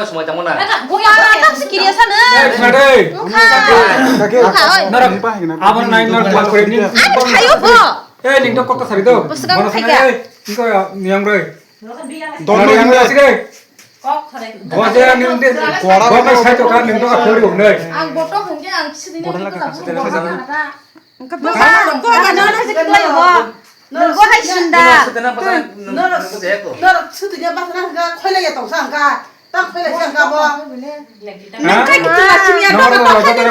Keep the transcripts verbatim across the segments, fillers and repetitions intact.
na sumai tamo na. Buya na tak sikiri sana. Khade. Mukha. Mukha, oi. Norok abon nai norok kol kore ni. Ani khayo bo. Eh, ning to kok sari do. Boswk ang khaika. Ingko yang roi. Dol yang roi sike. Kok khare. Bo je ning de. Bo ka sai to ka ning to ka khori hong nai. Ang boto hong ke ang sidi ni. Hwnkhe bwsa, bo ba nono se kwlai bo. Nungbo hai sinda. Norok, norok, norok sutwi ya basa na hwnkha, khoilai ya tongsa hwnkha. Ta khoilai se hwnkha bo. Nang kai ki chwla simi ya doga tok khai de.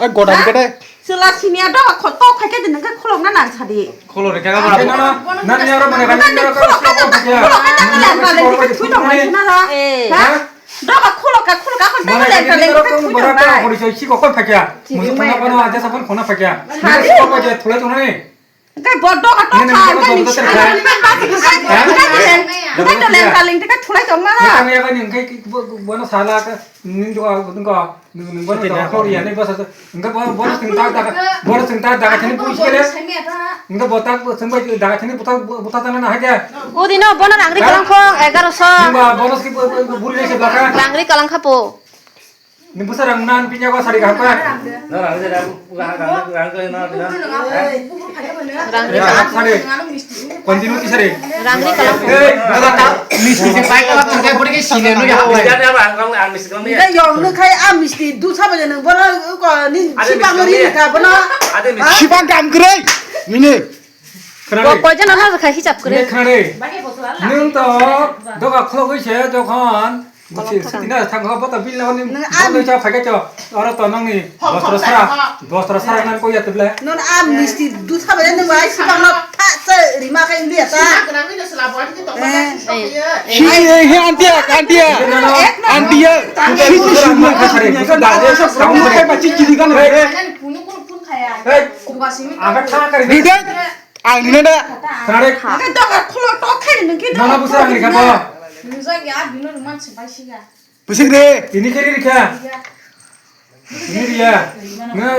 Ai, goda di kete. Chwla simi ya doga kho tok khai ke de nang kai khulok na nang sadi. Khulok re kha ba. Nang ya ro mane nang ya ro khulok na nang sadi. Khulok na nang sadi. Thui tong lai na ra. Ha? Doga khulok ka khulok ka khon ta le ka le ka thui tong lai. Khori choi si ko khon phakya. Musu khona kono aja sa khon khona phakya. Sadi. Ko ko je thulai tong nai. Engkai bo doga tok kha, engkai ni sika ni ba ti kha, engkai ni leng, engkai ni leng ka leng te ka thulai tong ma. Engkai ni engkai ni engkai bo no sala ka ning doga ning ko ning bo no doga ko ya ni bo sa engkai bo bo sing ta daga bo sing ta daga thani pui sikele. Engkai bo tak sing bai daga thani buta buta tana na haja. Udi no bo no rangri kalang khong egaroso. Ba bo no si buri le se blaka. Rangri kalang kha po. Ni bwsa rang nan pinya ko sari kaham pa. Na rang je rang rang rang rang na na. Rang re kaham sari. Continue ki sari. Rang re kaham. Eh, bwsa ta. Misti se pai ka thang kai bodi ke sine no ya. Ya ya rang rang ang misti kami. Ga yong no khai a misti du sa baje nang bora ko ni sibang ri ka bana. Sibang kam kre. Mine. Bo koijon ano rwkha hisab kwrwi. Khare. Nwng to doga khulogwi se jokhon. Siti na thang ho bo to bil ni. Nwng ani cha phai khe to. Oro to nongni bosro sara. Bosro sara nan koi ya tebla. Non a misti dutha bale nwng bai sibang no tha se rima khai indi ata. Sibang nang ni sela bo ani to. He he he antia antia. Antia. Siti sibang khare. Sibang khare. Hey. Aga tha kari. Ang dina da. Khare. Nana busa ang rikha bo. Nujak ya bino ruman sipai siga. Busik re. Ini kiri rikha. Ini dia. Nge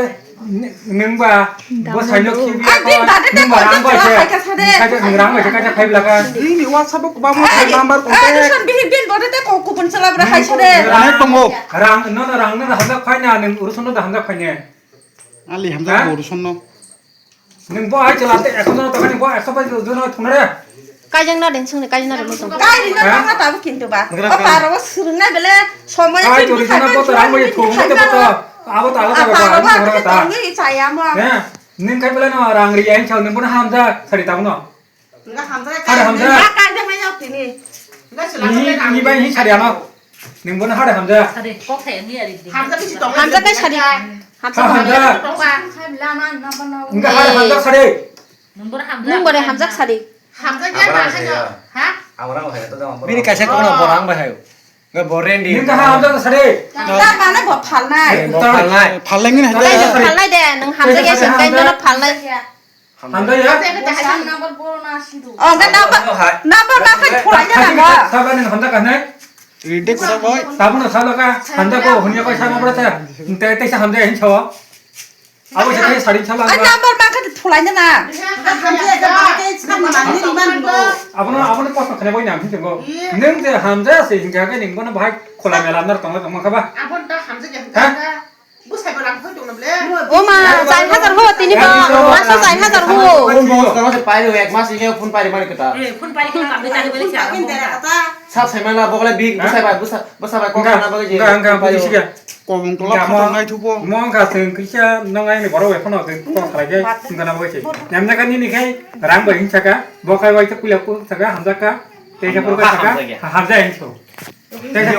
nengba bo saino ki bi ko nengba rang bai se. Kaja neng rang bai se kaja khai blaka. Ini WhatsApp ko ba mo number ko. Ai san bihik din bote te ko kupon chala bra hai sare. Rang tongo. Rang no no rang no hamjak phai na neng urusono da hamjak phai ne. Ali hamjak urusono. Nung bo hai chwla te ekhono tongani bo ekho bai jono thunare. Kaijang na den sungni kaijang na den sung. Kai ri na tangna tabu kintu ba. O paro o surungnai bele somoy kai chori jona bo to rang bai thung te bo to. Abo to alada ba ba ta. Ni chaya mo. He. Ning kai bele no rang ri ai chau ning bo hamja sari tabu no. Nga hamjak. Hare hamjak. Nga kaijak nai yok tini. Ni, ni bai hi sari ano. Ning bono hare hamjak. Sari, kok thai ni ari di. Hamjak bisi tong. Hamjak kai sari. Hamjak hamjak. Tong ba. Nga hare hamjak sari. Nung bono hamjak. Nung bono hamjak sari. Hamjak ya na hayo. Ha? Amra hayo to dam. Bini kaisa kono borang bai hayo. Nga borendi. Ning ka hamjak sari. Ta mana bo phalnai. Bo phalnai. Phalnai ni hamjak. Phalnai de, nung hamjak ya sing kai nono phalnai. Hamjak ya? Number four na sidu. Oh, enggak number. Number makan pulangnya nanggo. Sabar nih, hamjak kan, eh? Ride kura boy. Sabar nih, sabar ka. Hamjak ko, hunya ko, sabar berasa. Ente, ente, hamjak yang cowok. Aku jadi sari sabar. Ah, number makan pulangnya na. Apa nih, apa nih, pas makan boy nyam sih, tengok. Neng je hamjak sih, hingga ke neng mana bahai kolam ya, lamar tengok, tengok apa? Apa dah hamjak ya? Hah? O ma, char hajar ho, tini bo, maso char hajar ho. Phone box kama se pairi, ek mas ini phone pairi mani kata. Eh, phone pairi kata, kami tadi balik siya. Sab sai mana bokole big, besai bai, besai, besai bai, kok Enggak, mana bagi je. Enggak, enggak, buji siya. Kobong tola Enggak, photo mo, ngai thubo. Mo enggak sing kisa nong ai ni borok bai phone kok khalai je, enggak na bagi je. Nyam jaga nini khai, rang bai hinsaka, bokai bai tak kuliah pun saka, hamjaka, tei Hamjaka. Hamjaka. Hamjaka.